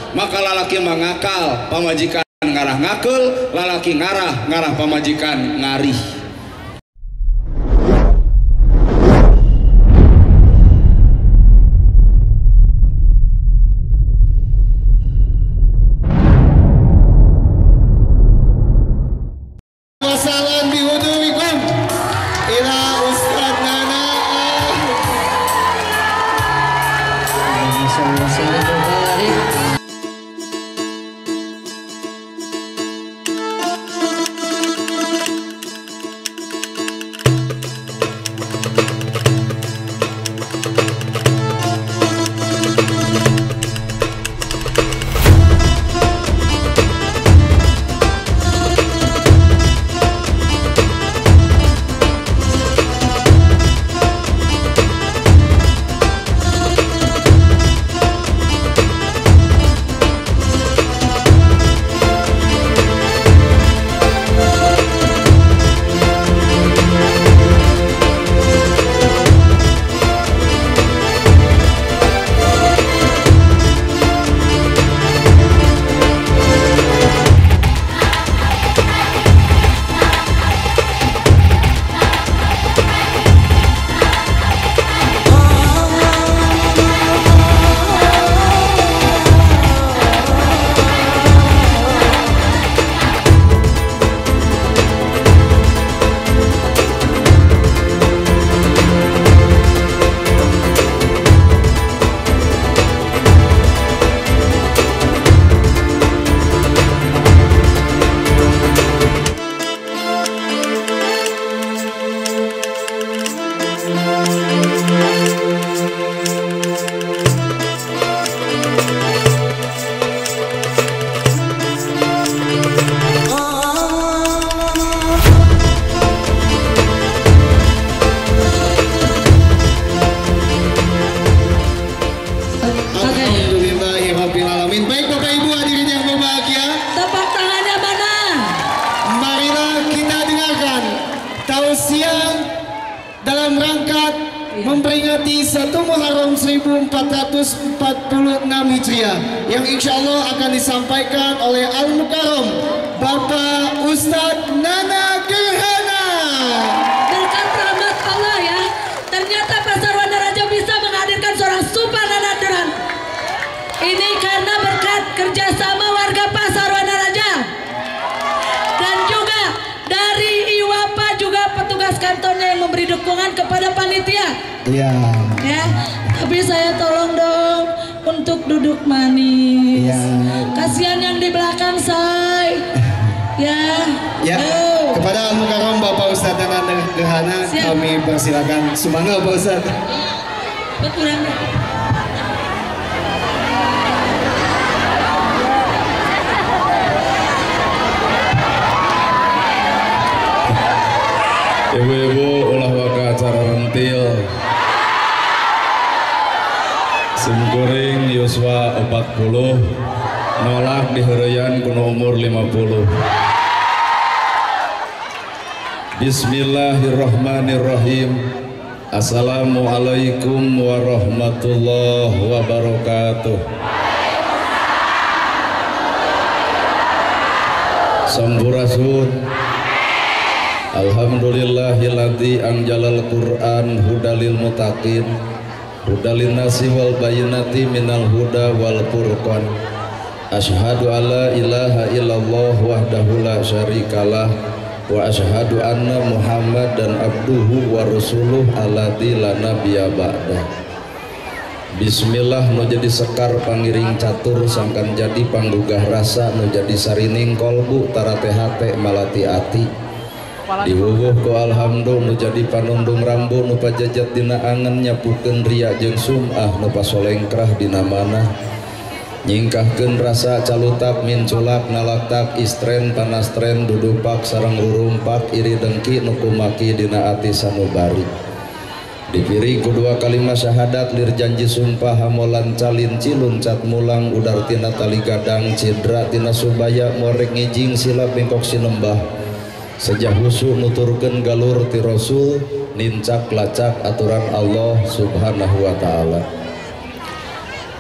Maka lalaki mangakal pamajikan ngarah ngakeul, lalaki ngarah ngarah pamajikan ngarih. Salam bihudumikum ila Ustaz Nana. Alhamdulillahirabbil alamin. Baik Bapak Ibu hadirin yang berbahagia, tepuk tangannya mana? Marilah kita dengarkan tausiah dalam rangka memperingati 1 Muharram 1446 Hijriah yang insya Allah akan disampaikan oleh Al-Mukarram Bapak Ustadz Nana Gerhana. Berkat rahmat Allah ya, ternyata Pasar Wanaraja bisa menghadirkan seorang super Nana Gerhana. Ini karena berkat kerjasama warga Pasar Wanaraja dan juga dari Iwapa, juga petugas kantornya yang memberi dukungan kepada panitia. Iya. Ya, tapi saya tolong dong untuk duduk manis. Ya. Kasihan yang di belakang, say. Ya. Ya. Oh. Kepada Al-Mukarram Bapak Ustadz Nana Gerhana, kami persilakan. Sumangga Bapak Ustadz. Betul. Ibu-ibu ulah waka acara rentil. Simkuring yuswa 40 nolak diheureyan kuno umur 50. Bismillahirrahmanirrahim. Assalamualaikum warahmatullahi wabarakatuh. Sampurasun. Alhamdulillahilladzi anjalal Qur'an hudalil muttaqin hudalin nasi wal bayinati minal huda wal furqan. Asyhadu alla ilaha illallah wahdahu la syarikalah wa asyhadu anna Muhammadan abduhu wa rasuluh alladzi la nabiyya ba'dah. Bismillah nu jadi sekar pangiring catur sangkan jadi panggugah rasa nu jadi sarining kolbu tarate hate malati ati. Diwuwuh ku alhamdu nu jadi panundung rambu nu pajajat dina angen nyapukeun ria jeung sum'ah nu pasolengkrah dina manah nyingkahkeun rasa calutak minculak nalaktak istren panastren dudupak sareng rurumpak iri dengki nu kumaki dina ati sanubari. Dipiri ku dua kalimat syahadat lir janji sumpah hamolan calin ciluncat mulang udar tina tali gadang cidra tina subaya morek ngijing silap bengkok sinembah sejah husu nuturkeun galur ti Rasul nincak lacak aturan Allah subhanahu wa ta'ala.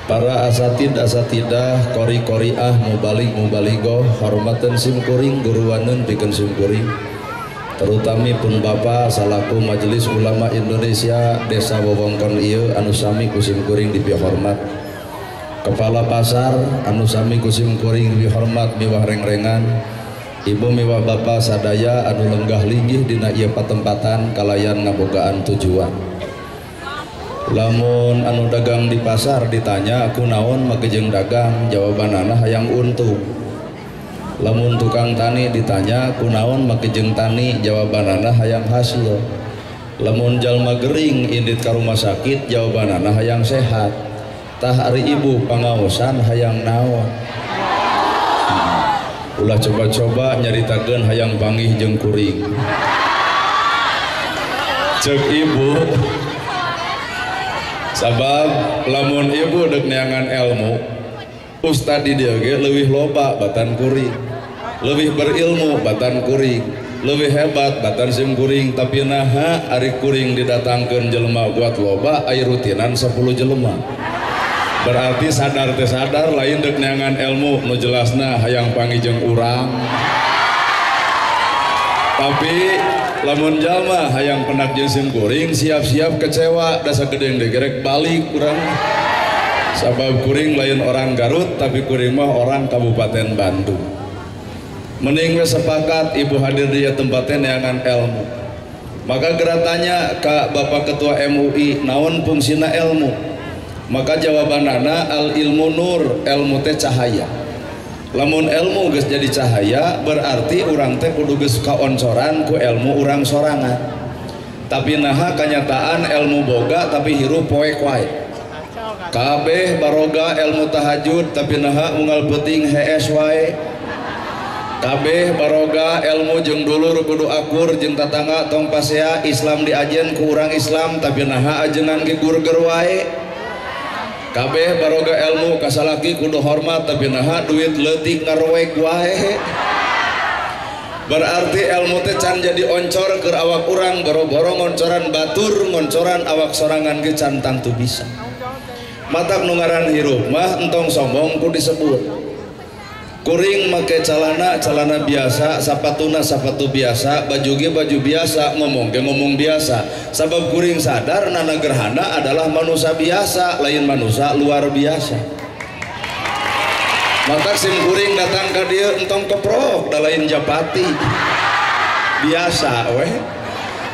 Para asatid asatidah, kori koriah, mubalik mubaligoh, hormaten simkuring, guruwanen pikeun simkuring. Terutami pun Bapak salaku Majelis Ulama Indonesia Desa Wewengkon ieu anu sami ku simkuring dipihormat. Kepala pasar anu sami ku simkuring dipihormat miwah rengrengan. Ibu miwah Bapak sadaya anu lenggah linggih dina ieu patempatan kalayan ngabogaan tujuan. Lamun anu dagang di pasar ditanya kunaon make jeung dagang, jawabanana hayang untung. Lamun tukang tani ditanya kunaon make jeung tani, jawabanana hayang hasil. Lamun jalma gering indit ka rumah sakit, jawabanana hayang sehat. Tah ari ibu pangaosan hayang naon? Ulah coba-coba nyaritakeun hayang panggih jeung kuring. Ceuk ibu, sabab lamun ibu dek neangan ilmu, ustad di dieu ge leuwih loba batan kuring, leuwih berilmu batan kuring, leuwih hebat batan sim kuring, tapi naha ari kuring didatangkeun jelema buat loba ai rutinan 10 jelema. Berarti sadar teh sadar lain dek neangan ilmu nu jelasna hayang panggih jeung urang. Tapi lamun jalma hayang pendak jeung sim kuring siap-siap kecewa da sagedeng degerek balik urang. Sabab kuring lain orang Garut tapi kuring mah orang Kabupaten Bandung. Mending we sepakat ibu hadir di tempatnya neangan ilmu. Maka geura tanya ka Bapak Ketua MUI naon fungsina ilmu? Maka jawabanana al ilmu nur, ilmu teh cahaya. Lamun ilmu geus jadi cahaya berarti urang teh kudu geus kaoncoran ku ilmu urang sorangan. Tapi naha kanyataan ilmu boga tapi hirup poek wae. Kabeh baroga ilmu tahajud tapi naha unggal peuting hees wae. Kabeh baroga ilmu jeung dulur kudu akur jeung tatangga tong pasea Islam diajen ku urang Islam tapi naha ajengan ge gurger wae. Kabeh baroga ilmu kasalaki kudu hormat tapi naha duit leutik ngaroek wae. Berarti ilmu teh can jadi oncor keur awak urang, boro-boro ngoncoran batur, ngoncoran awak sorangan ge can tangtu bisa. Matak nu ngaran hirup mah entong sombong ku disebut. Kuring make calana, calana biasa, sapatuna sapatu biasa, baju ge baju biasa, ngomong ge ngomong biasa. Sabab kuring sadar nana gerhana adalah manusia biasa, lain manusia luar biasa. Matak sim kuring datang ka dieu entong keprok da lain japati. Biasa weh.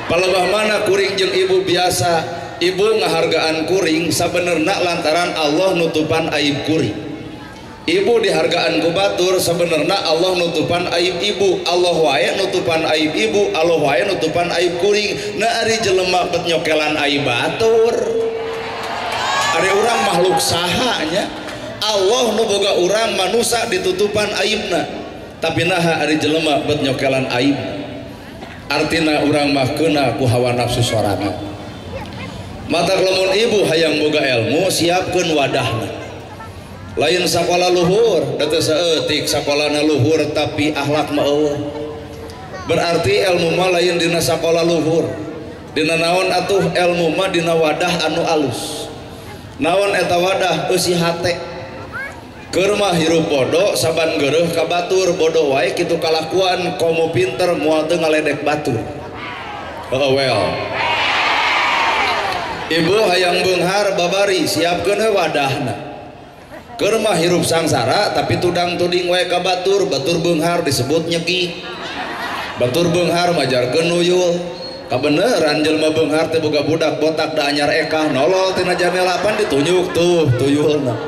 Palebah mana kuring jeung ibu biasa, ibu ngahargaan kuring sabenerna lantaran Allah nutupan aib kuring. Ibu dihargaan ku batur sebenarnya Allah nutupan aib ibu, Allah wae nutupan aib ibu, Allah wae nutupan aib kuring. Nah ari jelema bet nyokelan aib batur. Ari urang makhluk saha nya. Allah nu boga urang manusa ditutupan aibna. Tapi naha ari jelema bet nyokelan aib. Artina urang mah keuna ku hawa nafsu sorangan. Matak lamun ibu hayang boga ilmu siapkeun wadahna. Lain sakola luhur, da teu saeutik sakolana luhur tapi akhlak mah eueuh. Berarti ilmu mah lain dina sakola luhur. Dina naon atuh ilmu mah dina wadah anu alus. Naon eta wadah eusi hate. Keur mah hirup bodoh saban geureuh ka batur, bodoh wae kitu kalakuan komo pinter moal teu ngaledek batur. Heuh well. Ibu hayang beunghar babari siapkeun we wadahna. Keur mah hirup sangsara tapi tudang tuding wae ka batur, batur beunghar disebut nyeki. Batur beunghar majarkeun nuyul. Kabeneran jelema beunghar teh boga budak botak da anyar ekah nolol tina janela pan ditunjuk tuh tuyulna.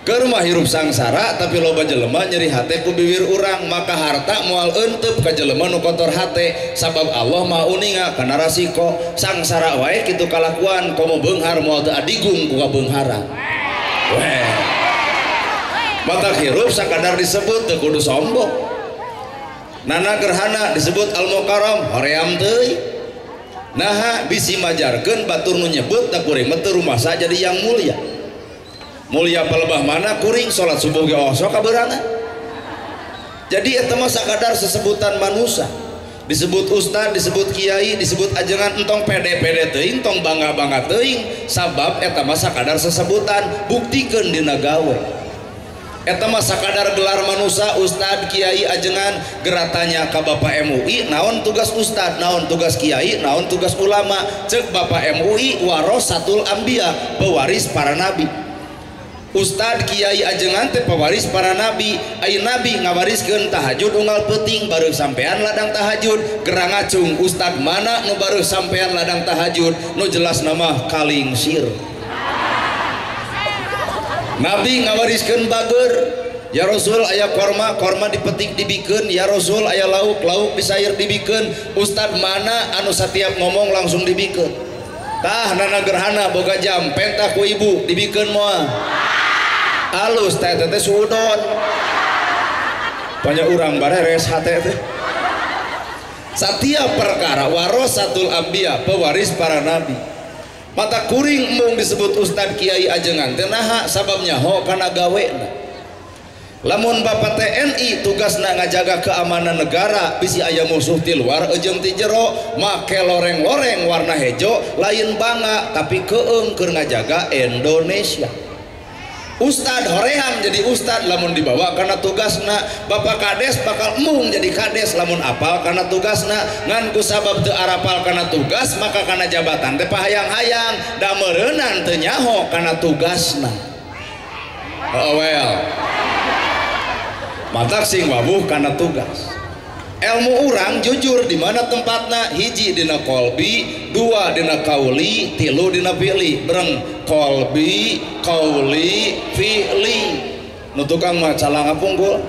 Keur mah hirup sangsara tapi loba jelema nyeri hate ku biwir urang, maka harta moal euteup ka jelema nu kotor hate sabab Allah Maha uninga kana rasiko. Sangsara wae kitu kalakuan komo beunghar moal teu adigung ku kabeungharan. Weh. Matak hirup sakadar disebut teu kudu sombong. Nana gerhana disebut al-mukarram hoream teuing. Naha bisi majarkeun batur nu nyebut da kuring mah teu rumasa jadi yang mulia. Mulia palebah mana kuring salat subuh ge osok kabeurana. Jadi eta mah sakadar sesebutan manusia. Disebut ustad, disebut kiai, disebut ajengan entong pede-pede teuing, tong bangga-bangga teuing, sabab eta mah sakadar sesebutan, buktikeun dina gawe. Eta mah sakadar gelar manusa ustad, kiai, ajengan, geratanya ka Bapak MUI, naon tugas ustad, naon tugas kiai, naon tugas ulama, cek Bapak MUI warasatul anbiya, pewaris para nabi. Ustad, kiai, ajengan teh pewaris para nabi. Ai nabi ngawariskeun tahajud unggal peuting bareuh sampean ladang tahajud, gerang ngacung ustad mana nu bareuh sampean ladang tahajud, nu jelas nama kalingsir. Nabi ngawariskeun bager, ya Rasul aya korma, korma dipetik dibikeun, ya Rasul aya lauk, lauk disair dibikeun. Ustad mana anu satiap ngomong langsung dibikeun. Tah nana gerhana boga jam pentah ku ibu dibikeun moal. Alus teh teh suudon. Banyak urang bareres hate teh. Setiap perkara warasatul anbiya, pewaris para nabi. Mata kuring mung disebut ustad, kiai, ajengan teh naha sabab nyaho kana gawena. Lamun Bapak TNI tugasna ngajaga keamanan negara, bisi aya musuh ti luar eujeung ti jero, make loreng-loreng warna hejo lain bangga tapi keung keur ngajaga Indonesia. Ustad hoream jadi ustad lamun dibawa karena tugasna. Bapak kades bakal embung jadi kades lamun apal karena tugasna. Ngan ku sabab teu arapal karena tugas maka kana jabatan teh pahayang-hayang da meureunan teu nyaho kana tugasna. Oh well. Matak sing wawuh kana tugas. Ilmu urang jujur di mana tempatna, hiji dina kolbi, dua dina kauli, tilu dina fi'li. Breng kolbi, kauli, fi'li. Nu tukang mah calanga punggul.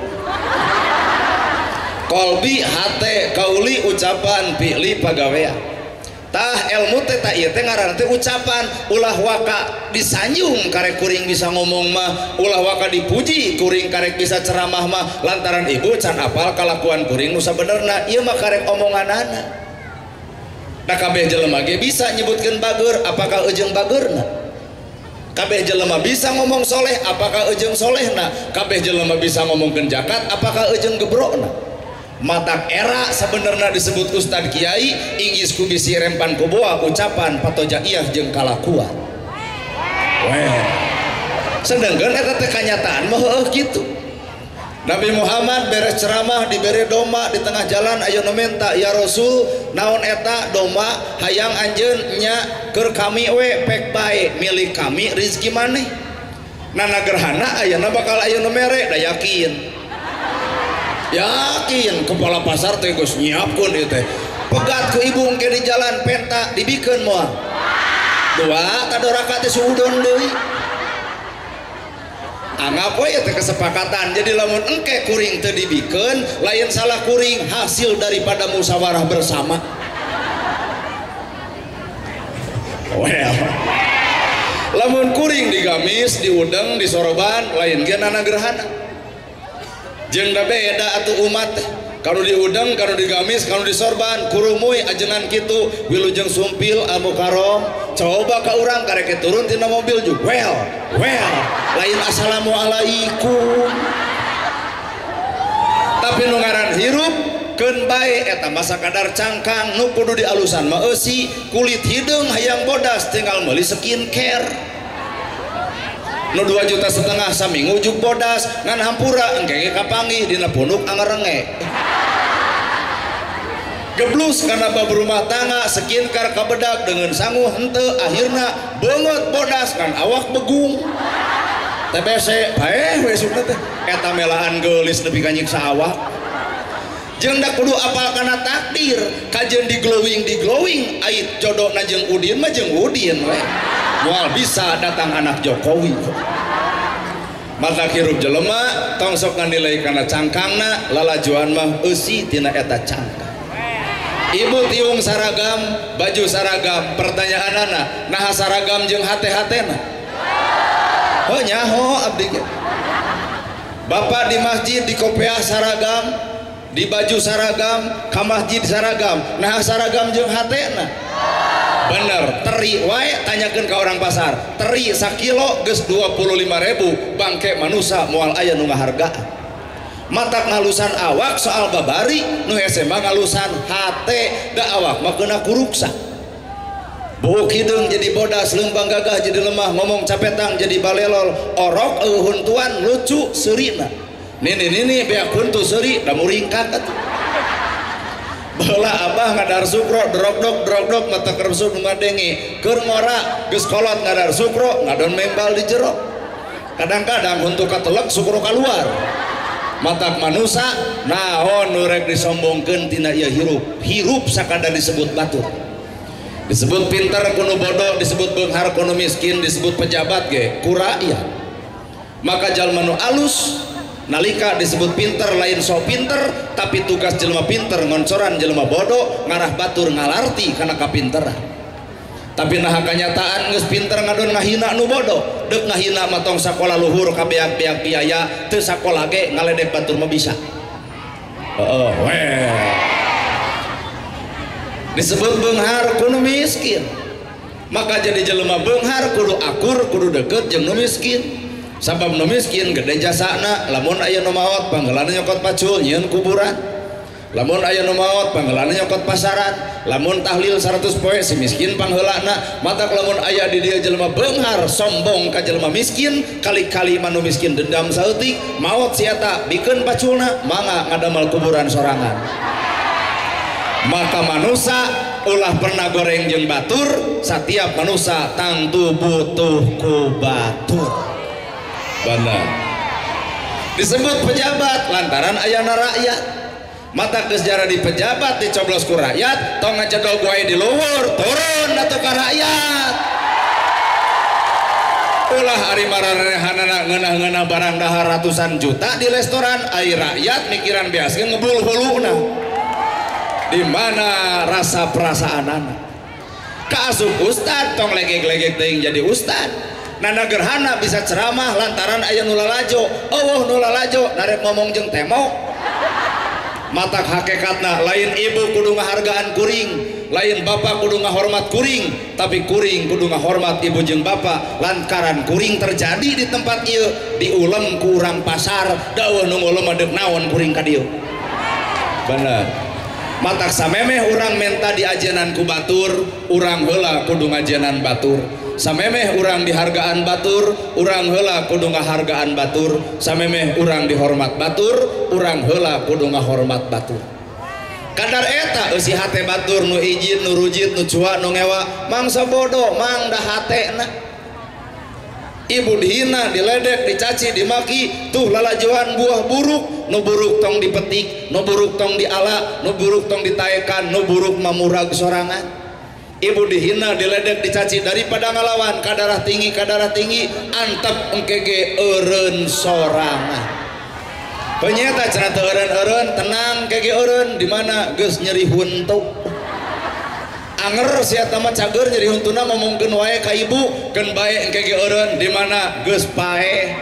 Kolbi hate, kauli ucapan, fi'li pagawean. Tah ilmu teh ta ieu teh ngaranna teh ucapan, ulah waka disanjung karek kuring bisa ngomong mah, ulah waka dipuji kuring karek bisa ceramah mah, lantaran ibu can apal kalakuan kuring nu sabenerna, ieu mah karek omonganana. Da kabeh jelema ge bisa nyebutkeun bager, apakah eujeung bagerna? Kabeh jelema bisa ngomong soleh, apakah eujeung solehna? Kabeh jelema bisa ngomongkeun zakat, apakah eujeung gebrokna? Matak era sebenarnya disebut ustad kiai inggis ku bisi rempan kuboa ucapan patojaiyah jeung kalakuan. Well, sedangkan eta teh kanyataan mah heueuh kitu. Nabi Muhammad beres ceramah dibere domba di tengah jalan aya nu menta, ya Rasul naon eta domba hayang anjeun nya keur kami we pek bae milik kami rezeki maneh. Nana gerhana ayeuna bakal aya nu mere da yakin. Yakin kepala pasar teh geus nyiapkeun ieu teh. Pegat ku ibu engke di jalan penta dibikeun moal. Dua kadoraka teh suudon deui. Anggap we teh kesepakatan. Jadi lamun engke kuring teu dibikeun lain salah kuring, hasil daripada musyawarah bersama. Well. Lamun kuring digamis, diudeng, disoroban lain ge nana gerhana. Jeung da beda atuh umat teh. Kanu diudeng, kanu digamis, kanu disorban, kurumuy ajengan kitu, wilujeng sumpil al-mukarram. Coba ka urang karek turun tina mobil juga. Well, well, lain assalamualaikum. Tapi nu ngaran hirup keun bae eta mah sakadar cangkang nu kudu dialusan mah eusi, kulit hideung hayang bodas tinggal meuli skincare. Nu 2,5 juta saminggu juk bodas ngan hampura engke ge kapanggih dina punuk angerenge. Geblus kana bab rumah tangga skincare kabedak dengan sangu henteu akhirna beungeut bodas ngan awak begung. TBC bae we sukna teh eta melaan geulis nepi ka nyiksa awak. Jeung da kudu apal kana takdir kajeun di glowing ait jodona jeung Udin mah jeung Udin we. Moal bisa datang anak Jokowi. Mata hirup jelema tong sok nganilai kana cangkangna, lalajuan mah eusi tina eta cangkang. Ibu tiung saragam, baju saragam, pertanyaanana naha saragam jeung hate-hatena? Oh nyaho abdi ge. Bapak di masjid di kopiah saragam, di baju saragam, ka masjid saragam, naha saragam jeung hatena? Bener, teri wae tanyakeun ka orang pasar. Teri sakilo geus 25.000, bangke manusa moal aya nu ngahargaan. Matak ngalusan awak soal babari nu hese mah ngalusan hate da awak mah kena kuruksa. Buuk hideung jadi bodas, leumpang gagah jadi lemah, ngomong capetang jadi balelol, orok eueuh huntuan lucu seurina. Nini nini beak huntu seuri da muringkak atuh. Baheula abah ngadar sukro drogdog drogdog mata kersuk nu ngadenge keur ngora geus kolot ngadar sukro ngadon membal di jero. Kadang-kadang huntu katelek sukro kaluar. Matak manusa naon nu rek disombongkeun tina ieu hirup. Hirup sakadar disebut batur. Disebut pinter kuno bodoh, disebut beunghar kuno miskin, disebut pejabat ge ku rakyat. Maka jalma nu alus nalika disebut pinter lain so pinter, tapi tugas jelema pinter ngoncoran jelema bodoh ngarah batur ngalarti kana kapinteran. Tapi nah kanyataan geus pinter ngadon ngahina nu bodoh, deuk ngahina mah tong sakola luhur kabeak-beak biaya, teu sakola ge ngaledek batur mah bisa. Heeh, weh. Disebut beunghar kudu miskin. Maka jadi jelema beunghar kudu akur, kudu deket jeung nu miskin. Sabab nu miskin gede jasana, lamun aya nu maot panggeulana nyokot pacul nyieun kuburan. Lamun aya nu maot panggeulana nyokot pasaran. Lamun tahlil 100 poe si miskin pangheulana. Matak lamun aya di dieu jelema beunghar sombong ka jelema miskin, kali-kali mah nu miskin dendam saeutik, maot si eta bikeun paculna mangga ngadamel kuburan sorangan. Maka manusa ulah pernah goreng jeung batur, setiap manusa tangtu butuh ku batur. Benar. Disebut pejabat lantaran ayana rakyat. Mata geus di pejabat dicoblos ku rakyat, tong ngajedog wae di luhur, turun atuh ka rakyat. Ulah ari mararehanana ngeunah-ngeunah barang dahar ratusan juta di restoran, ari rakyat mikiran beas ge ngebul huluna. Di mana rasa perasaanana? Kaasup ustad tong legeg-legeg teuing jadi ustad. Nana gerhana bisa ceramah lantaran aya nu lalajo, eueuh nu lalajo narek ngomong jeung temo. Matak hakikatna lain ibu kudu ngahargaan kuring, lain bapak kudu ngahormat kuring, tapi kuring kudu ngahormat ibu jeung bapak lantaran kuring terjadi di tempat ieu diulem ku urang pasar, da eueuh nu ngulem deuk naon kuring ka dieu. Bener. Matak samemeh urang menta diajenan ku batur, urang heula kudu ngajenan batur. Samemeh urang dihargaan batur, urang heula kudu ngahargaan batur. Samemeh urang dihormat batur, urang heula kudu ngahormat batur. Kadar eta eusi hate batur nu ijid, nu rujit, nu cua, nu ngewa, mangsa bodoh, mang da hatena. Ibu dihina, diledek, dicaci, dimaki, tuh lalajoan buah buruk, nu buruk tong dipetik, nu buruk tong diala, nu buruk tong ditaekan, nu buruk mamurag sorangan. Ibu dihina, diledek, dicaci, daripada ngalawan kadarah tinggi, antep engkege eureun sorangan. Penyeta cenah teu eureun-eureun, tenang kege eureun, di mana geus nyeri huntu. Anger si eta mah cager nyeri huntuna ngomongkeun wae ka ibu, keun bae engke ge eureun di mana geus paeh.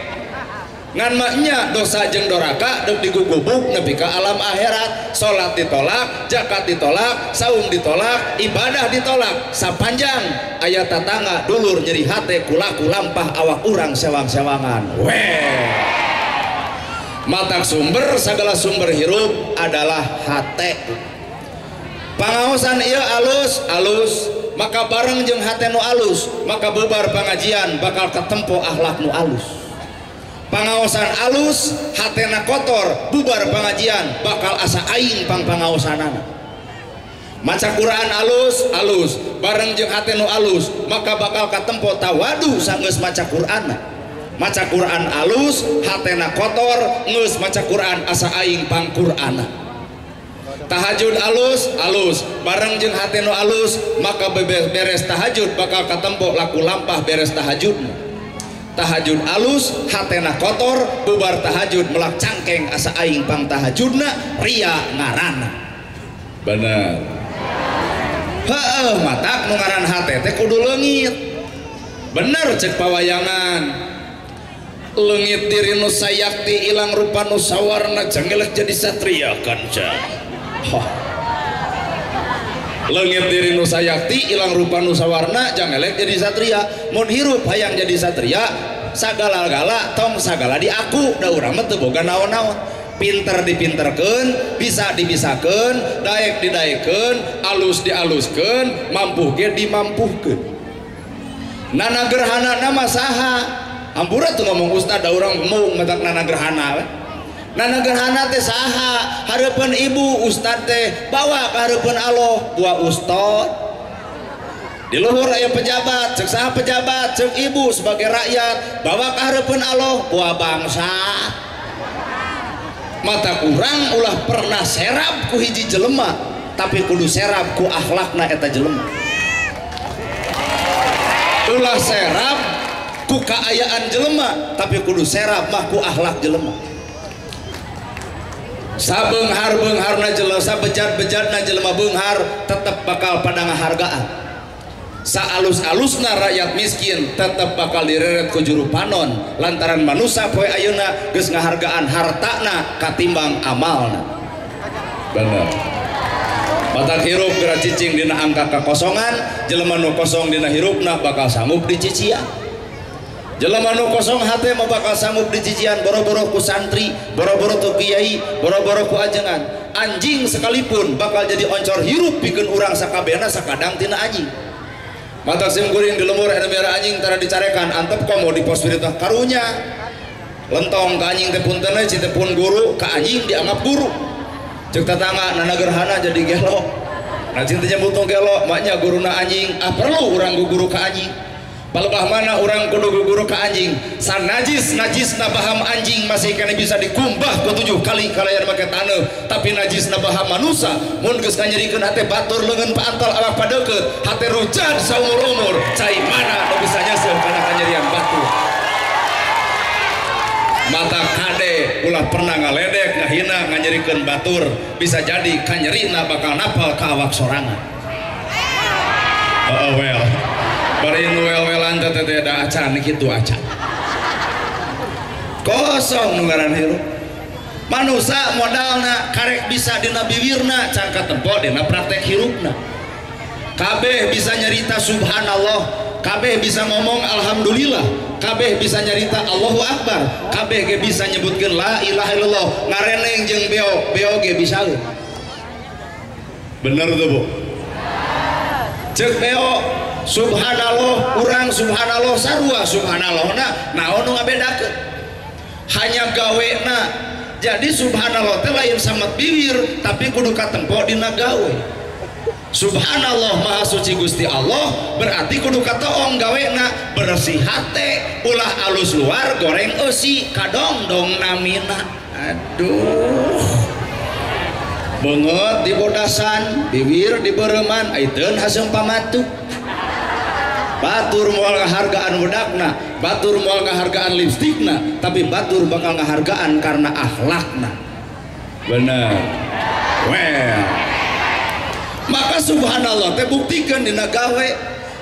Ngan mah nya dosa jeung doraka deuk digugubuk nepi ka alam akhirat, salat ditolak, zakat ditolak, saum ditolak, ibadah ditolak, sapanjang aya tatangga dulur nyeri hate kulaku lampah awak urang sewang-sewangan. Weh. Matak sumber sagala sumber hirup adalah hate. Pangaosan ieu alus alus, maka bareng jeung hate nu alus, maka bubar pangajian bakal ketempo akhlak nu alus. Pangaosan alus, hatena kotor, bubar pangajian bakal asa aing pang pangaosanana. Maca Quran alus alus, bareng jeung hate nu alus, maka bakal katempo tawadu sanggeus maca Quranna. Maca Quran alus, hatena kotor, geus maca Quran asa aing pang Quranna. Tahajud alus alus, bareng jeung hate nu alus, maka beres tahajud bakal katempo laku lampah beres tahajudna. Tahajud alus, hatena kotor, bubar tahajud melak cangkeng asa aing pang tahajudna, ria ngaranna. Bener. Heeh, matak nu ngaran hate teh kudu leungit. Bener cek pawayangan. Leungit diri nu sayakti ilang rupa nu sawarna jangelek jadi satria kanca. Leungit diri nu sayakti ilang rupa nu sawarna jangelek jadi satria. Mun hirup hayang jadi satria sagala-gala tong sagala di aku da urang mah teu boga naon-naon. Pinter dipinterkeun, bisa dibisakeun, daek didaekeun, alus dialuskeun, mampuh ge dimampuhkeun. Nana gerhana nama saha? Hampura tuh ngomong ustad da urang mung matak nana gerhana we. Nana gerhana teh saha? Hareupeun ibu ustad teh bawa ka hareupeun Allah, buah ustad. Di luhur aya pejabat, ceuk saha pejabat, ceuk ibu sebagai rakyat, bawa ka hareupeun Allah, buah bangsa. Mata kurang ulah pernah serap ku hiji jelema, tapi kudu serap ku akhlakna eta jelema. Ulah serap ku kaayaan jelema, tapi kudu serap mah ku akhlak jelema. Sabeunghar-beungharna jelema, sabejat-bejatna jelema beunghar, tetep bakal pada ngahargaan. Saalus-alusna rakyat miskin tetep bakal direret ku juru panon lantaran manusia poe ayeuna geus ngahargaan hartana katimbang amalna. Bener. Batak hirup geura cicing dina angka kakosongan, jelema nu kosong dina hirupna bakal sanggup dicician. Jelema nu kosong hate mah bakal sanggup dicician boro-boro ku santri, boro-boro ku kiai, boro-boro ku ajengan. Anjing sekalipun bakal jadi oncor hirup pikeun urang sakabehna sakadang tina anjing. Mata sim kuring di lemur anu merah anjing tara dicarekan antep komo di pos berita karunya lentong ka anjing teh punten we teh pun guru ka anjing dianggap guru ceuk tetangga nana gerhana jadi gelo anjing teh nyebut gelo maknya guruna anjing ah perlu urang guru ka anjing palebah mana urang kudu guru ka anjing sanajis najisna baham anjing masih kena bisa dikumbah ku 7 kali kalayan make taneuh tapi najisna baham manusa mun geus nganyerikeun hate batur leungeun paantal awak padeukeut hate rujat saumur-umur cai mana nu bisa nyeuseuh kana kanyerian batur. Mata kade ulah pernah ngaledek ngahina nganyerikeun batur bisa jadi kanyerina bakal napal ka awak sorangan. Oh well bari nu wel-welan teh teh da acan kitu acan kosong nu ngaran hirup manusa modalna karek bisa dina biwirna can katempo dina praktek hirupna. Kabeh bisa nyarita subhanallah, kabeh bisa ngomong alhamdulillah, kabeh bisa nyarita Allahu Akbar, kabeh ge bisa nyebutkeun la ilaha illallah, ngareneng jeung beo, beo ge bisa. Bener tuh Bu? Ceuk beo subhanallah, urang subhanallah sarua subhanallah na naon nu ngabedakeun? Hanya gawena. Jadi subhanallah teh lain samet bibir tapi kudu katempo dina gawe. Subhanallah maha suci Gusti Allah berarti kudu katoong gawena bersih hate ulah alus luar goreng eusi kadongdong namina. Aduh beungeut dibodasan bibir dibereuman aiteun haseum pamatuk. Batur moal ngahargaan wedakna, batur moal ngahargaan lipstikna, tapi batur bakal ngahargaan karena akhlakna. Bener. Well. Maka subhanallah teh buktikan dina gawe.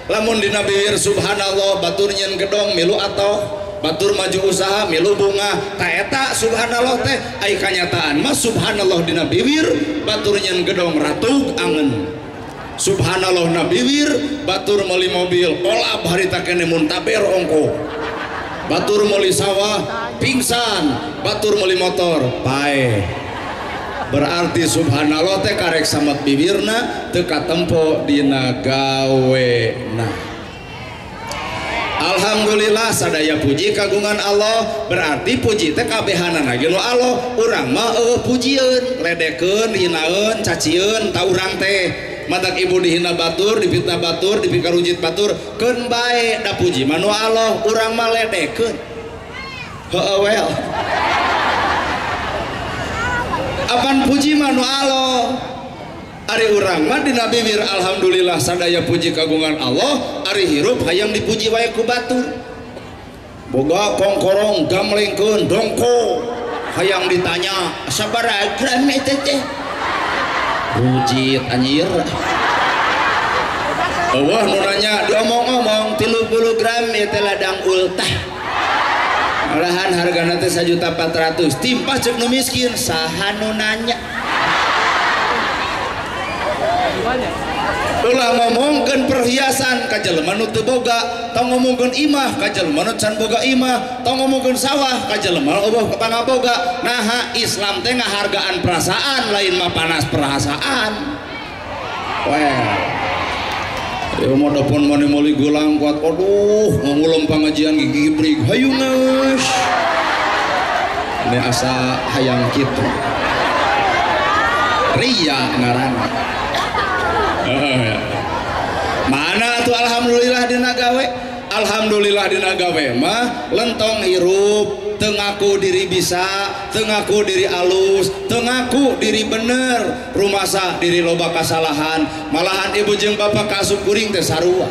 Lamun dina bibir subhanallah batur nyeun gedong milu atau batur maju usaha milu bunga, ta eta subhanallah teh ai kanyataan mah subhanallah dina bibir batur nyeun gedong ratug angen. Subhanallah na bibir batur meuli mobil kolab harita kene muntaber ongko, batur meuli sawah pingsan, batur meuli motor pae. Berarti subhanallah teh karek samet bibirna teu katempo dina gawena. Alhamdulillah sadaya puji kagungan Allah, berarti puji teh kabehanana ge nu Allah, urang mah eueuh pujieun, ledekeun, hinaeun, cacieun ta urang teh. Matak ibu dihina batur, dipitnah batur, dipikarujit batur, keun bae da puji mah nu Allah, urang mah ledekeun. Heueuh well. Apan puji mah nu Allah. Ari urang mah dina bibir alhamdulillah sadaya puji kagungan Allah, ari hirup hayang dipuji wae ku batur. Boga kongkorong gamlengkeun dongko hayang ditanya sabaraha gram eta teh. Rujit anjir. Eueuh nu nanya diomong-omong 30 gram ieu teh ladang ultah. Malahan hargana teh 1.400.000. Timpah ceuk nu miskin saha nu nanya. Ulah ngomongkeun perhiasan ka jelema nu teu boga, tong ngomongkeun imah ka jelema nu can boga imah, tong ngomongkeun sawah ka jelema nu eueuh pangaboga. Naha Islam teh ngahargaan perasaan lain mah panas perasaan. Weh. Ieu mah dapun mane meuli gulang kuat aduh ngulem pangajian gigi brig hayu geus. Ini asa hayang kitu. Ria ngaranna. Mana tuh alhamdulillah dina gawe, alhamdulillah dina gawe mah lentong hirup, teu ngaku diri bisa, teu ngaku diri alus, teu ngaku diri bener, rumasa diri loba kasalahan, malahan ibu jeung bapak kaasup kuring teh sarua.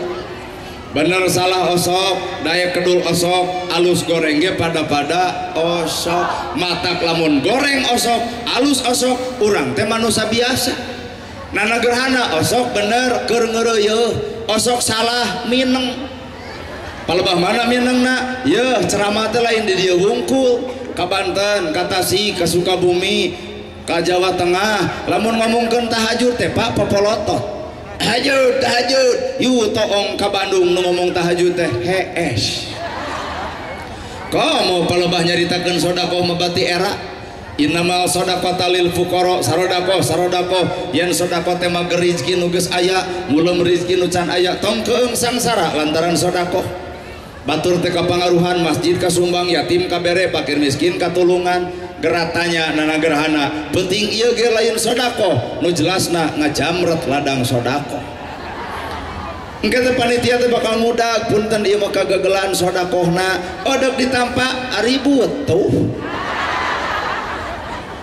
Bener salah osok, daya kedul osok, alus goreng ge pada-pada osok, matak lamun goreng osok, alus osok, urang teh manusia biasa. Nana gerhana osok bener keur ngeureuyeuh, osok salah mineng. Palebah mana minengna? Yeuh ceramah teh lain di dieu wungkul, ka Banten, ka Tasik, ka Sukabumi, ka Jawa Tengah. Lamun ngomongkeun tahajud teh Pak popolotot. Tahajud, tahajud. Yu toong ka Bandung nu ngomong tahajud teh hees. Komo palebah nyaritakeun sedekah mabati era. Innamal shadaqata lil fuqara, sarodakoh sarodakoh yen sedekah teh mah rezeki nu geus aya, mulem rezeki nu can aya, tong keung sangsara lantaran sedekah. Batur teh kapangaruhan masjid kasumbang, yatim kabere, fakir miskin katulungan, geratanya nana gerhana. Penting ieu ge lain sedekah, nu jelasna ngajamret ladang sedekah. Engke teh panitia teh bakal ngudag, punten ieu mah kagagelan sedekahna, odeg ditampa aribut tuh.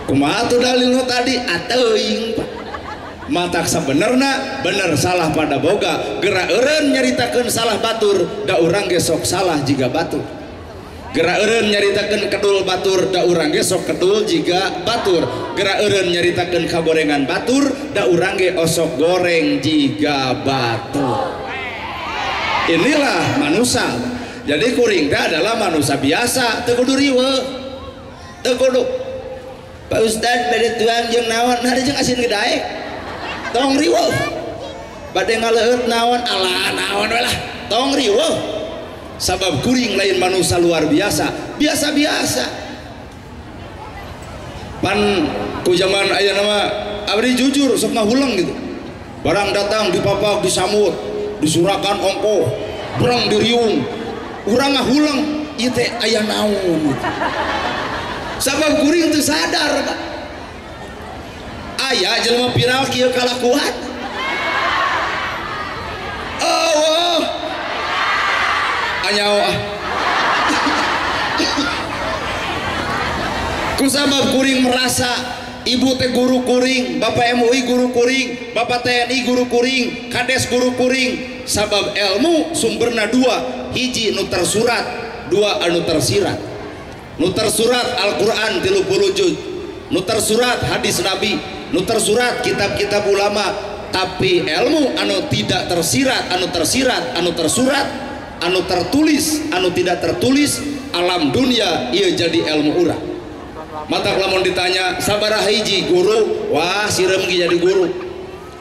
Kumaha tuh dalil nu tadi ateuing Pak. Matak sabenerna bener salah pada boga, gerak eureun nyaritakeun salah batur, da urang ge sok salah jiga batur. Gerak eureun nyaritakeun kedul batur, da urang ge sok kedul jiga batur. Gerak eureun nyaritakeun kagorengan batur, da urang ge osok goreng jiga batur. Inilah manusia. Jadi kuring teh adalah manusia biasa, teu kudu riweuh. Teu kudu Pak Ustad bade tuang jeung naon, nah jeung asin gedaek. Tong riweuh. Bade ngaleueut naon, alah naon we lah. Tong riweuh. Sabab kuring lain manusia luar biasa, biasa-biasa. Pan ku zaman aya nama abdi jujur sok ngahuleng gitu. Barang datang dipapak, disamut, disurakan ongkoh, breng diriung. Urang ngahuleng, ieu teh aya naon gitu. Sabab kuring teu sadar Pak. Aya jelema viral kieu kalakuan. Oh. Anyao ah. Ku sabab kuring merasa ibu teh guru kuring, bapak MUI guru kuring, bapak TNI guru kuring, kades guru kuring. Sabab ilmu sumberna dua, hiji nu tersurat, dua anu tersirat. Nu tersurat Al-Quran 30 juz, nu tersurat hadis Nabi, nu tersurat kitab-kitab ulama. Tapi ilmu anu tidak tersirat, anu tersirat, anu tersurat, anu tertulis, anu tidak tertulis, alam dunia ieu jadi ilmu urang. Matak lamun ditanya sabaraha hiji guru, wah sireum ge jadi guru,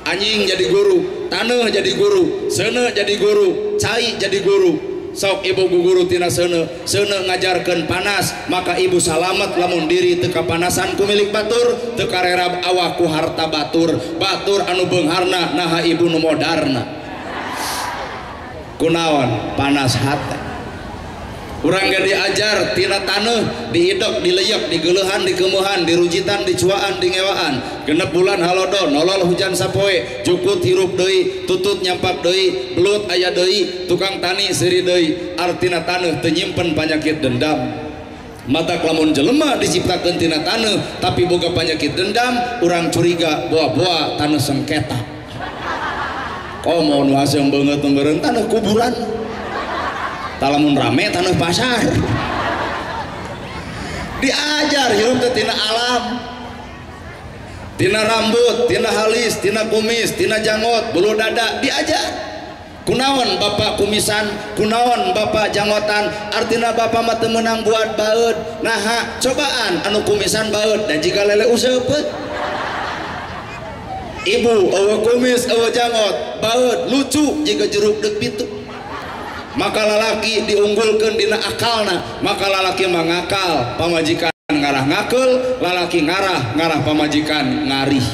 anjing jadi guru, taneuh jadi guru, seuneu jadi guru, cai jadi guru. Sok ibu guru tina seuneu, seuneu ngajarkeun panas, maka ibu salamet lamun diri teu kapanasan ku milik batur, teu karerab awak ku harta batur, batur anu beungharna naha ibu nu modarna. Kunaon panas hate. Urang ge diajar tina taneuh, diidek, dileyek, digeuleuhan, dikemeuhan, dirujitan, dicuaan, dingewaan. Genep bulan halodo, nolol hujan sapoe, jukut hirup deui, tutut nyampak deui, belut aya deui, tukang tani seuri deui. Artina taneuh teu nyimpen panyakit dendam. Matak lamun jelema diciptakeun tina taneuh tapi boga panyakit dendam, urang curiga boa-boa taneuh sengketa. Komo nu haseum beungeut meureun taneuh kuburan. Talamun rame tanah pasar. Diajar hirup teh tina alam, tina rambut, tina halis, tina kumis, tina janggot, bulu dada, diajar. Kunaon bapak kumisan, kunaon bapak janggotan, artina bapak mah teu meunang buat baeud. Naha cobaan anu kumisan baeud dan jika lele useupeut. Ibu eueuh kumis eueuh janggot baeud lucu jiga jeruk deuk bitu. Maka lalaki diunggulkeun dina akalna, maka lalaki mangakal pamajikan ngarah ngakeul, lalaki ngarah ngarah pamajikan ngarih.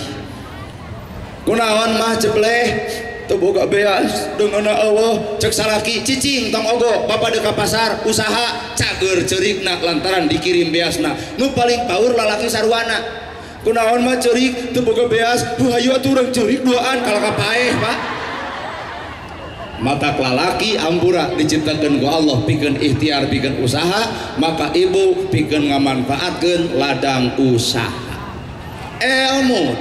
Kunaon mah cebleh teu boga beas deungeunna eueuh, ceuk salaki cicing tong ogo bapa deuk ka pasar usaha cager ceurikna lantaran dikirim beasna. Nu paling paur lalaki sarwana. Kunaon mah ceurik teu boga beas, heuh hayu atuh urang ceurik duaan kalah ka paeh Pak. Matak lalaki ampura diciptakeun ku Allah pikeun ikhtiar pikeun usaha, maka ibu pikeun ngamanfaatkeun ladang usaha. Ilmu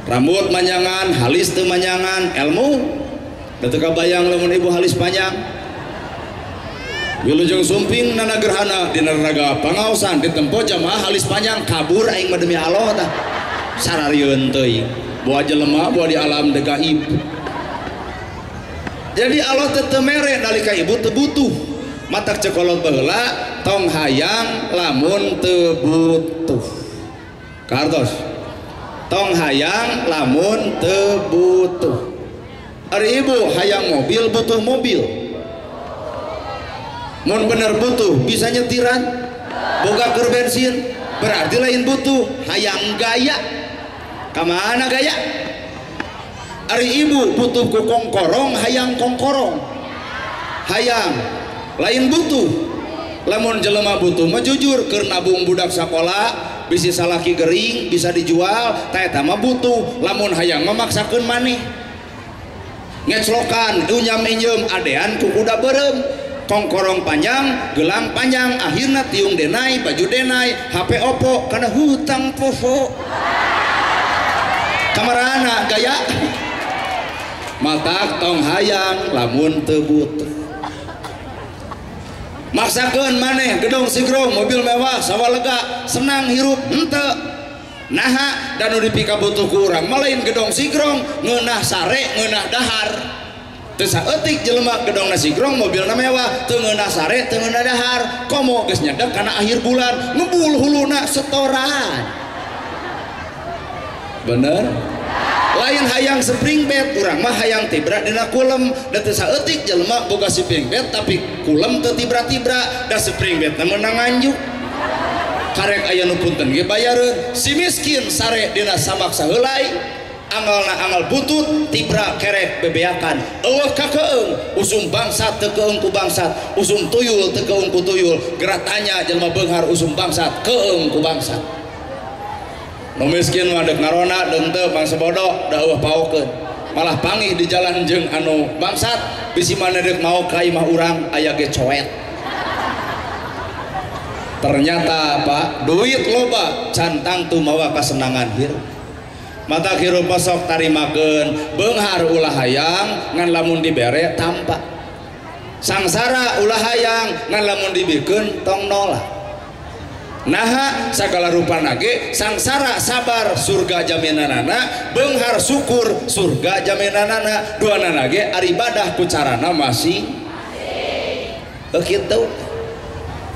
rambut manjangan, halis teu manjangan, ilmu da teu kabayang lamun ibu halis panjang. Wilujeng sumping nana gerhana dina raga pangaosan ditempo jamaah halis panjang kabur aing mah demi Allah tah. Sararieun teuing. Boa jelema boa di alam teu gaib. Jadi Allah teu teu mere nalika ibu teu butuh. Matak cekolot baheula tong hayang lamun teu butuh. Kartos. Tong hayang lamun teu butuh. Ari ibu hayang mobil butuh mobil. Mun bener butuh bisa nyetiran, boga keur bensin, berarti lain butuh, hayang gaya. Kamana gaya? Ari ibu butuh ku kongkorong, hayang kongkorong. Hayang lain butuh. Lamun jelema butuh mah jujur keur nabung budak sakola, bisi salaki gering bisa dijual, ta eta mah butuh. Lamun hayang mah maksakeun maneh. Ngeclokan, unyam inyeum adean ku kuda beureum. Kongkorong panjang, gelang panjang, akhirnya tiung denai, baju denai, HP Oppo, karena hutang poho. Kamarana gaya. Matak tong hayang lamun teu butuh. Maksakeun maneh gedung sigrong, mobil mewah, sawah lega, senang hirup henteu. Naha dan nu dipikabutuh ku urang mah lain gedong sigrong, ngeunah sare, ngeunah dahar. Teu saeutik jelema gedongna sigrong, mobilna mewah, teu ngeunah sare, teu ngeunah dahar. Komo geus nyedek kana akhir bulan, ngebul huluna setoran. Bener? Lain hayang spring bed, urang mah hayang tibra dina kulem. Da teu saeutik jelema boga spring bed tapi kulem teu tibra-tibra, da spring bedna meunang nganjuk. Karek aya nu punten ge bayareun. Si miskin sare dina samak saheulai, angalna angal butut, tibra kerek bebeakan. Eueuh kakeung, usum bangsat teu keung ku bangsat, usum tuyul teu keung ku tuyul. Geratanya jelema beunghar usum bangsat keung ku bangsat. Nu miskin mah deuk ngarona deung teu bangsa bodoh da eueuh paokeun. Malah pangih di jalan jeung anu bangsat, bisi maneh deuk maok ka imah urang aya ge coet. Ternyata Pak, duit loba can tangtu mawa kasenangan hirup. Mata hirup sok tarimakeun, beunghar ulah hayang ngan lamun dibere tampa. Sangsara ulah hayang ngan lamun dibikeun tong nolak. Naha sagala rupana ge sangsara sabar surga jaminanana, beunghar syukur surga jaminanana, duanana ge ari ibadah ku carana masing. Heuh kitu.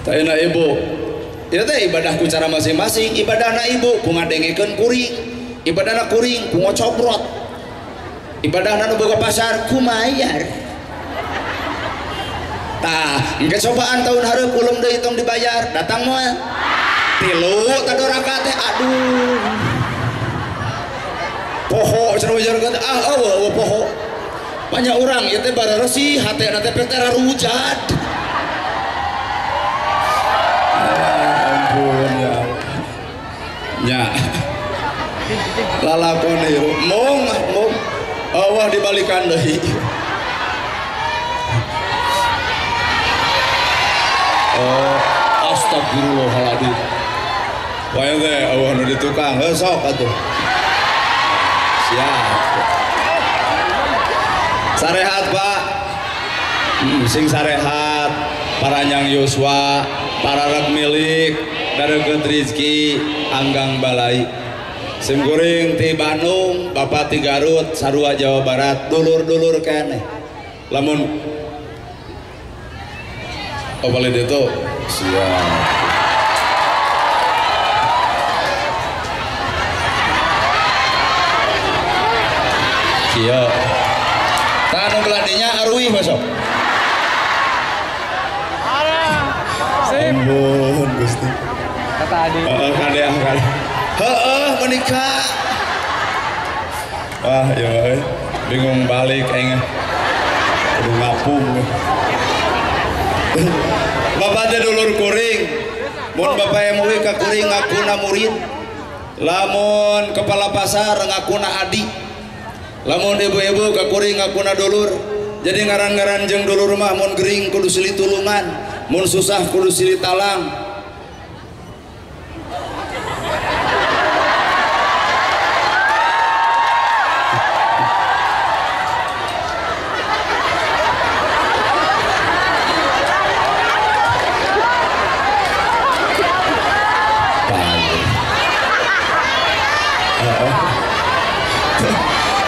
Tah ibu, ieu teh ibadah ku cara masing-masing, ibadahna ibu ku ngadengekeun kuring, ibadahna kuring ku ngocobrot, ibadahna nu boga pasar ku mayar. Tah, engke cobaan tahun hareup ulum deui tong dibayar, datang moal. Tilu tadoraka teh aduh. Poho cenah ujar ah eueuh eueuh poho. Banyak urang ieu teh barareusi hatena teh teh rarujat. Ampun ya. Ya. Lalakon ieu mung mung eueuh dibalikan deui. Oh, astagfirullahaladzim. Wae teh eueuh nu di tukang, heuh sok atuh. Siap. Sarehat, Pak. Sing sarehat, paranyang yuswa, para rek milik, dareukeut rizki, anggang balai. Sim kuring ti Bandung, Bapak ti Garut, sarua Jawa Barat, dulur-dulur keneh. Lamun oh boleh itu siap. Kieu. Tah nu belah dinya aruih besok. Ampun Gusti. Kata Adi. Heeh, kade ah kade. Heeh, menikah. Wah, ya euy. Bingung balik aing. Kudu ngapung. Bapak teh dulur kuring. Mun bapak MUI ka kuring ngakuna murid. Lamun kepala pasar ngakuna adi. Lamun ibu-ibu ka kuring ngakuna dulur. Jadi ngaran-ngaran jeung dulur mah mun gering kudu silih tulungan, mun susah kudu silih talang.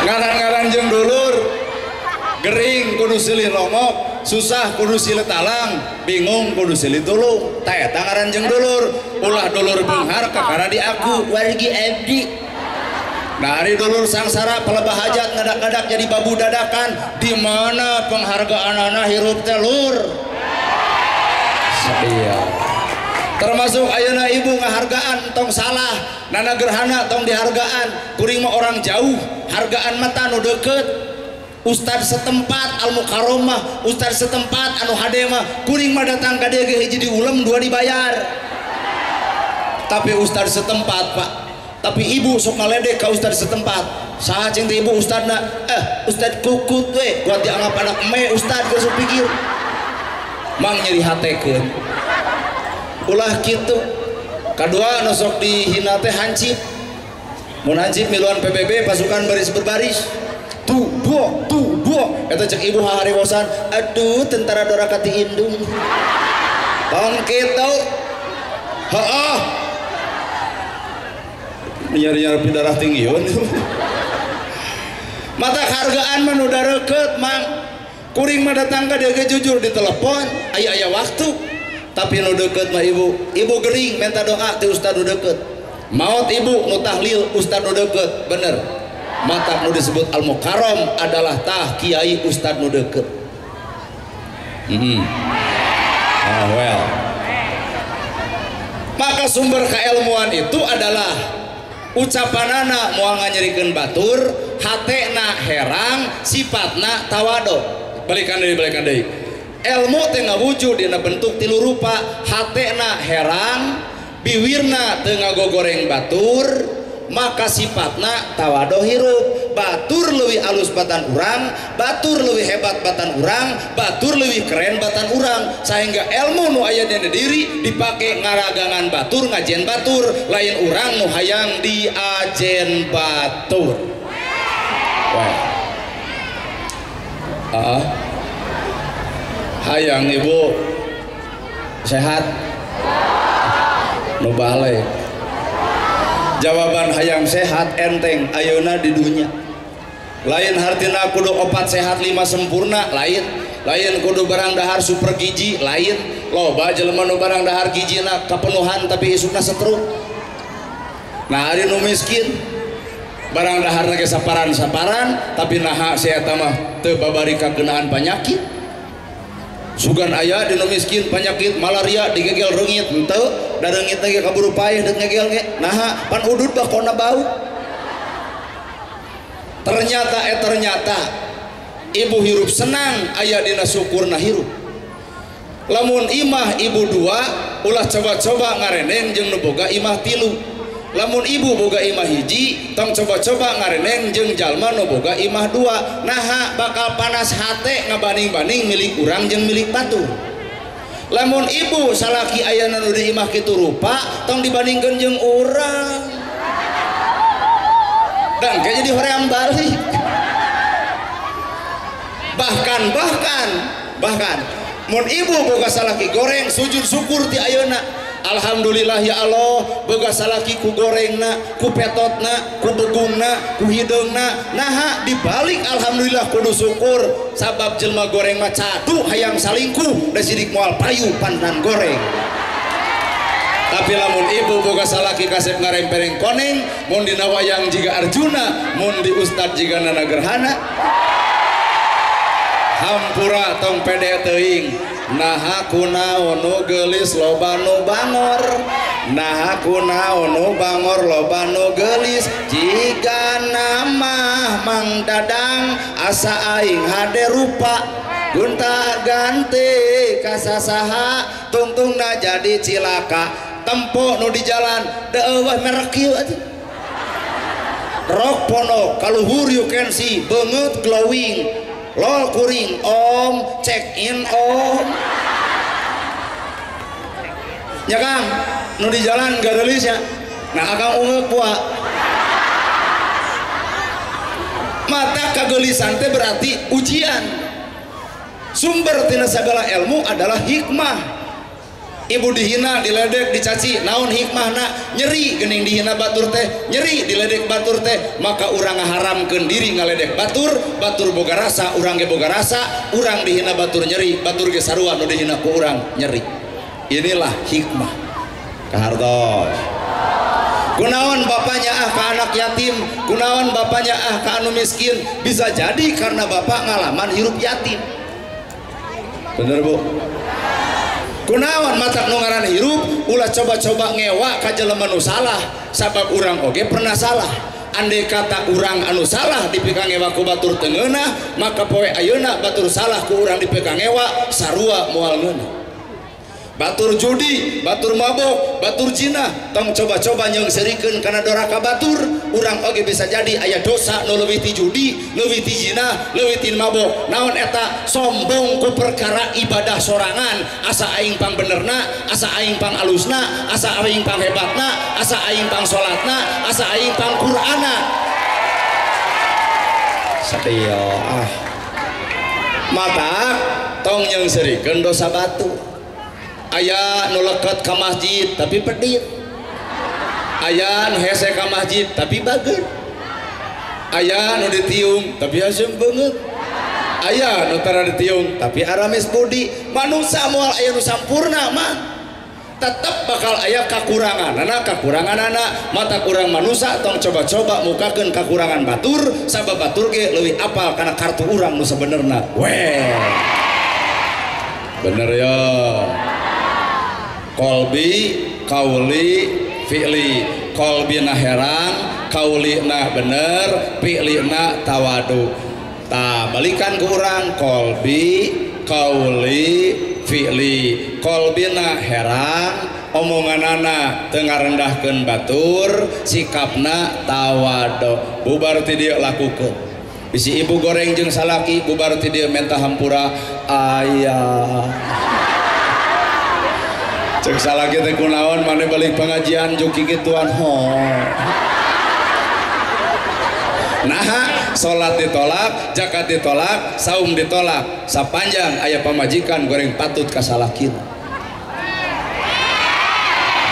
Ngaran-ngaran jeung dulur gering kudu silih longok, susah kudu silih talang, bingung kudu silih tulung. Tah eta ngaran jeung dulur. Ulah dulur beunghar kakara diaku wargi abdi. Nah ari dulur sangsara pelebah hajat ngadak-ngadak jadi babu dadakan. Di mana penghargaanana hirup teh lur? Sadia. Termasuk ayeuna ibu ngahargaan tong salah, nana gerhana tong dihargaan. Kuring mah orang jauh, hargaan mah tah nu deukeut. Ustad setempat Al Mukaromah, ustad setempat anu hade mah, kuring mah datang ka dieu ge hiji diulem dua dibayar. Tapi ustad setempat Pak, tapi ibu sok ngaledek ka ustad setempat. Saha cing teh ibu ustadna? Ustad kukut we, kuat dianggap anak me ustad geus pikir. Mang nyeri hatekeun. Ulah kitu. Kadua nu sok dihina teh hancip. Mun hancip miluan PBB pasukan baris berbaris. Tuh dua, tuh dua. Eta cek ibu hahariwosan, aduh tentara doraka ti indung. Tong kitu. Heeh. Nyari-nyari darah tinggi yun. Mata hargaan mah nu dareukeut mang. Kuring mah datang ka dieu ge jujur di telepon, aya-aya waktu. Tapi nu deukeut mah ibu, ibu gering minta doa ti ustad nu deukeut. Maot ibu nu tahlil ustad nu deukeut, bener. Mata nu disebut Al Mukarrom adalah tah kiai ustad nu deukeut. Ah well. Maka sumber keilmuan itu adalah ucapanana moal nganyerikeun batur, hatena herang, sifatna tawado. Balikan deui, balikan deui. Ilmu teh ngawujud dina bentuk tilu rupa, hatena herang, biwirna teu ngagogoreng batur, maka sifatna tawado hirup. Batur leuwih alus batan urang, batur leuwih hebat batan urang, batur leuwih keren batan urang, sehingga ilmu nu aya dina diri dipake ngaragangan batur, ngajen batur, lain urang nu hayang diajen batur. Wah. Hayang ibu sehat nu balik. Jawaban hayang sehat enteng ayeuna di dunya. Lain hartina kudu opat sehat lima sempurna, lain. Lain kudu barang dahar super gizi, lain. Loba jelema nu barang dahar gizina kapenuhan tapi isukna stroke. Nah ari nu miskin barang daharna ge saparan-saparan tapi naha si eta mah teu babari kagenaan panyakit. Sugan aya dinu miskin penyakit malaria digegel reungit henteu, da reungit ge kaburu paeh deuk ngegel ge. Naha pan udud bakona bau. Ternyata ternyata ibu hirup senang aya dina syukurna hirup. Lamun imah ibu dua ulah coba-coba ngareneng jeung nu boga imah tilu. Lamun ibu boga imah hiji tong coba-coba ngareneng jeung jalma nu boga imah dua. Naha bakal panas hate ngabanding-banding milik urang jeung milik batur. Lamun ibu salaki ayana nu di imah kitu rupa tong dibandingkeun jeung urang. Dan kayak jadi hoream balik. Bahkan mun ibu boga salaki goreng sujud syukur ti ayeuna. Alhamdulillah ya Allah boga salaki ku gorengna, ku petotna, ku begungna, ku hideungna. Naha dibalik alhamdulillah kudu syukur sabab jelma goreng mah cadu hayang salingkuh da sidik moal payu pandan goreng. Tapi lamun ibu boga salaki kasep ngarempereng koneng, mun dina wayang jiga Arjuna, mun di ustad jiga Nana Gerhana. Hampura tong pede teuing. Naha kunaon nu geulis loba nu bangor, naha kunaon nu bangor loba nu geulis, jiga nama Mang Dadang asa aing hade rupa gonta ganti kasasaha tungtungna jadi cilaka. Tempo nu di jalan deueuh merek kieu atuh, rok ponok kaluhur you can see, beungeut glowing lol kuring om check in om. Ya Kang, nu di jalan gareulis ya, nah akang ungeuk buah mata kageulisan teh berarti ujian. Sumber tina segala ilmu adalah hikmah. Ibu dihina, diledek, dicaci, naon hikmahna? Nyeri geuning dihina batur teh, nyeri diledek batur teh, maka urang ngaharamkeun diri ngaledek batur, batur boga rasa, urang ge boga rasa, urang dihina batur nyeri, batur ge sarua nu dihina ku urang nyeri. Inilah hikmah. Kahartos. Kunaon bapaknya ah ka anak yatim, kunaon bapaknya ah ka anu miskin, bisa jadi karena bapak ngalaman hirup yatim. Bener Bu? Kunaon matak nu ngaran hirup ulah coba-coba ngewa ka jelema nu salah, sabab urang oge pernah salah. Andai kata urang anu salah dipikangewa ku batur teu ngeunah, maka poe ayeuna batur salah ku urang dipikangewa sarua moal ngeunah. Batur judi, batur mabok, batur zina, tong coba-coba nyeungseurikeun kana doraka batur, urang oge bisa jadi aya dosa nu leuwih ti judi, leuwih ti zina, leuwih ti mabok. Naon eta? Sombong ku perkara ibadah sorangan, asa aing pang benerna, asa aing pang alusna, asa aing pang hebatna, asa aing pang salatna, asa aing pang Qur'ana. Sadaya ah. Mata tong nyeungseurikeun dosa batur. Aya nu leket ka masjid tapi pedit, aya nu hese ka masjid tapi bager, aya nu ditiung tapi haseum beungeut, aya nu tara ditiung tapi aramis budi. Manusia moal aya nu sampurna mah, tetep bakal aya kakurangan anak, kakurangan anak. Mata kurang manusia tong coba-coba mukakeun kakurangan batur, sabab batur ge leuwih apal kana kartu urang nu sabenerna. Weh, bener ya. Kolbi, kauli, fi'li. Kolbi na herang, kauli na bener, fi'li na tawadu. Ta balikan ke urang kolbi, kauli, fi'li. Kolbi na herang, omonganana teu ngarendahkeun batur, sikapna tawadu. Bubar ti dieu lakukeun. Bisi ibu goreng jeung salaki, bubar ti dieu menta hampura ayah. Cek salaki teh kunaon mane balik pengajian juki gituan ho. Nah, salat ditolak, zakat ditolak, saum ditolak. Sapanjang aya pamajikan goreng patut ka salakina.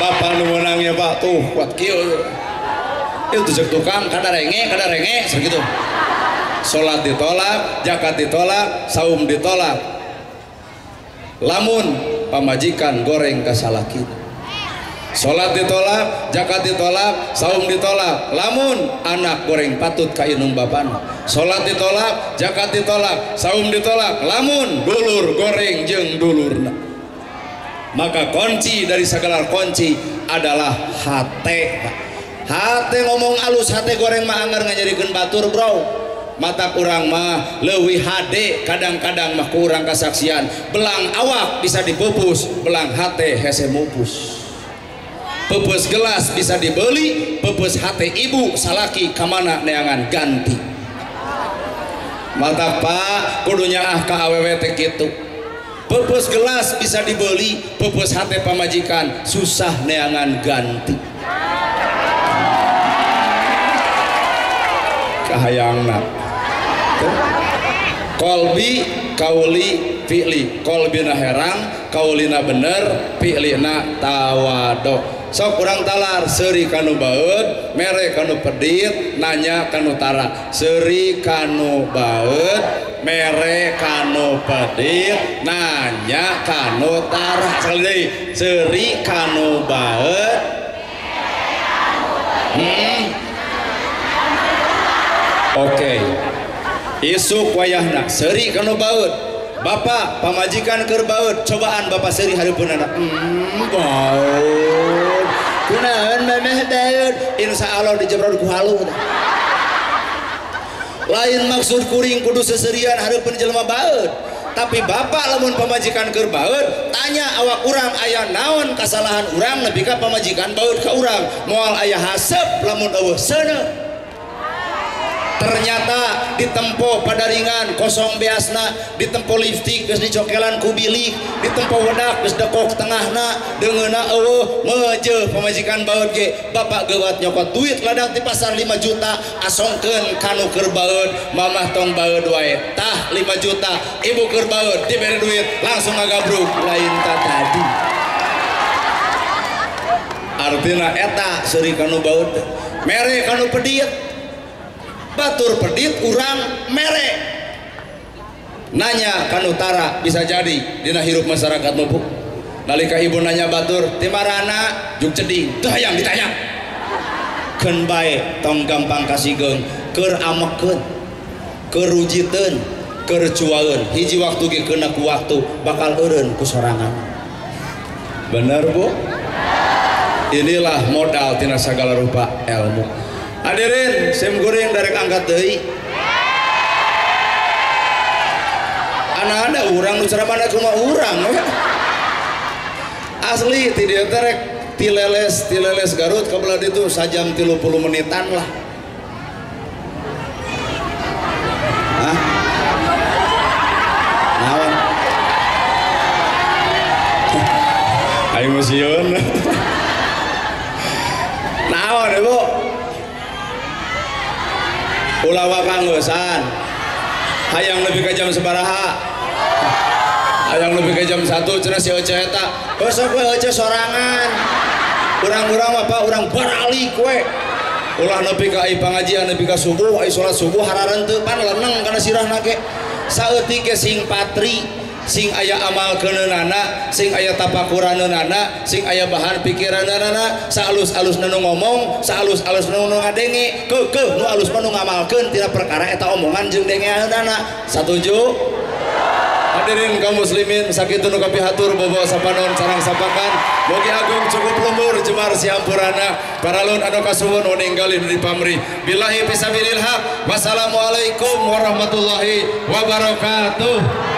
Bapak nu meunang ya Pak tuh kuat kieu. Itu cek tukang kadarenge sakitu. Salat ditolak, zakat ditolak, saum ditolak. Lamun pamajikan goreng ka salakina. Salat ditolak, zakat ditolak, saum ditolak. Lamun anak goreng patut ka indung bapana. Salat ditolak, zakat ditolak, saum ditolak. Lamun dulur goreng jeung dulurna. Maka kunci dari segala kunci adalah hate. Hate ngomong alus, hate goreng mah anggar ngajadikeun batur, bro. Mata kurang mah leuwih hade, kadang-kadang mah kurang kasaksian. Belang awak bisa dipupus, belang hate hese mupus. Pupus gelas bisa dibeli, pupus hate ibu salaki kamana neangan ganti. Mata pak kudunya ah ka awewe teh kitu. Pupus gelas bisa dibeli, pupus hate pamajikan susah neangan ganti. Kahayangna. Kolbi, kauli, fi'li. Kolbina herang, kaulina bener, fi'lina tawado. Sok urang talar seuri kanu baeud, mere kanu pedit, nanya kanu tara. Seuri kanu baeud, mere kanu pedit, nanya kanu tara. Sekali deui, seuri kanu baeud. Oke. Isuk wayahna seuri kanu baeud. Bapak pamajikan keur baeud, cobaan bapak seuri hareupeunana. Baeud. Kunaon mameh baeud? Insyaallah dijebrod ku halu. Lain maksud kuring kudu seserian hareupeun jelema baeud. Tapi bapak lamun pamajikan keur baeud, tanya awak urang aya naon kasalahan urang nepi ka pamajikan baeud ka urang. Moal aya haseup lamun eueuh seuneu. Ternyata ditempo padaringan kosong beasna, ditempo lipstik geus dicokelan ku bilik, ditempo wedak geus dekok tengahna, deungeuna eueuh meujeuh pamajikan baeud ge. Bapak geuwat nyokot duit ladang ti pasar 5 juta asongkeun kanu keur baeud, mamah tong baeud wae. Tah 5 juta, ibu keur baeud dibere duit langsung ngagabruk lain ta tadi. Artina eta seuri kanu baeud, mere kanu pedit. Batur pedit urang mere nanya kan utara bisa jadi dina hirup masyarakat numpuk nalika ibu nanya batur timarana juk ceding teu hayang ditanya keun bae tong gampang kasigeung keur amekeun keur rujiteun keur cuaeun hiji waktu ge keuna ku waktu bakal eureun ku sorangan. Bener Bu? Inilah modal tina sagala rupa ilmu. Hadirin, sim kuring darek angkat deui. Anak-anak urang nu ceramahna kumaha urang we. Asli ti dieu teh rek tileles Garut ka belah ditu sajam 30 menitan lah. Hah? Naon? Aing mah sieun. Naon Ibu? Ulah wakangeusan hayang lebih ke jam sabaraha, hayang lebih ke jam 1 cenah si Ece eta heuh sok we Ece sorangan urang-urang mah Pak urang baralik we ulah nepi ka ai pangajian nepi ka subuh ai salat subuh hararenteu pan leneng kana sirahna ge saeutik ge sing patri sing aya amal keuneunana sing aya tapakuranana sing aya bahan pikiranana saalus-alusna nu ngomong saalus-alusna nu ngadenge keukeuh nu alus mah nu ngamalkeun tina perkara eta omongan jeung dengeanana. Satuju? Hadirin kaum muslimin sakitu nu kapihatur bobo sapanon sareng sapakan mugi agung cukup lumbur jemar siampurana paralun anu kasuwun ninggalin di pamrih billahi fisabilil haq. Wassalamualaikum warahmatullahi wabarakatuh.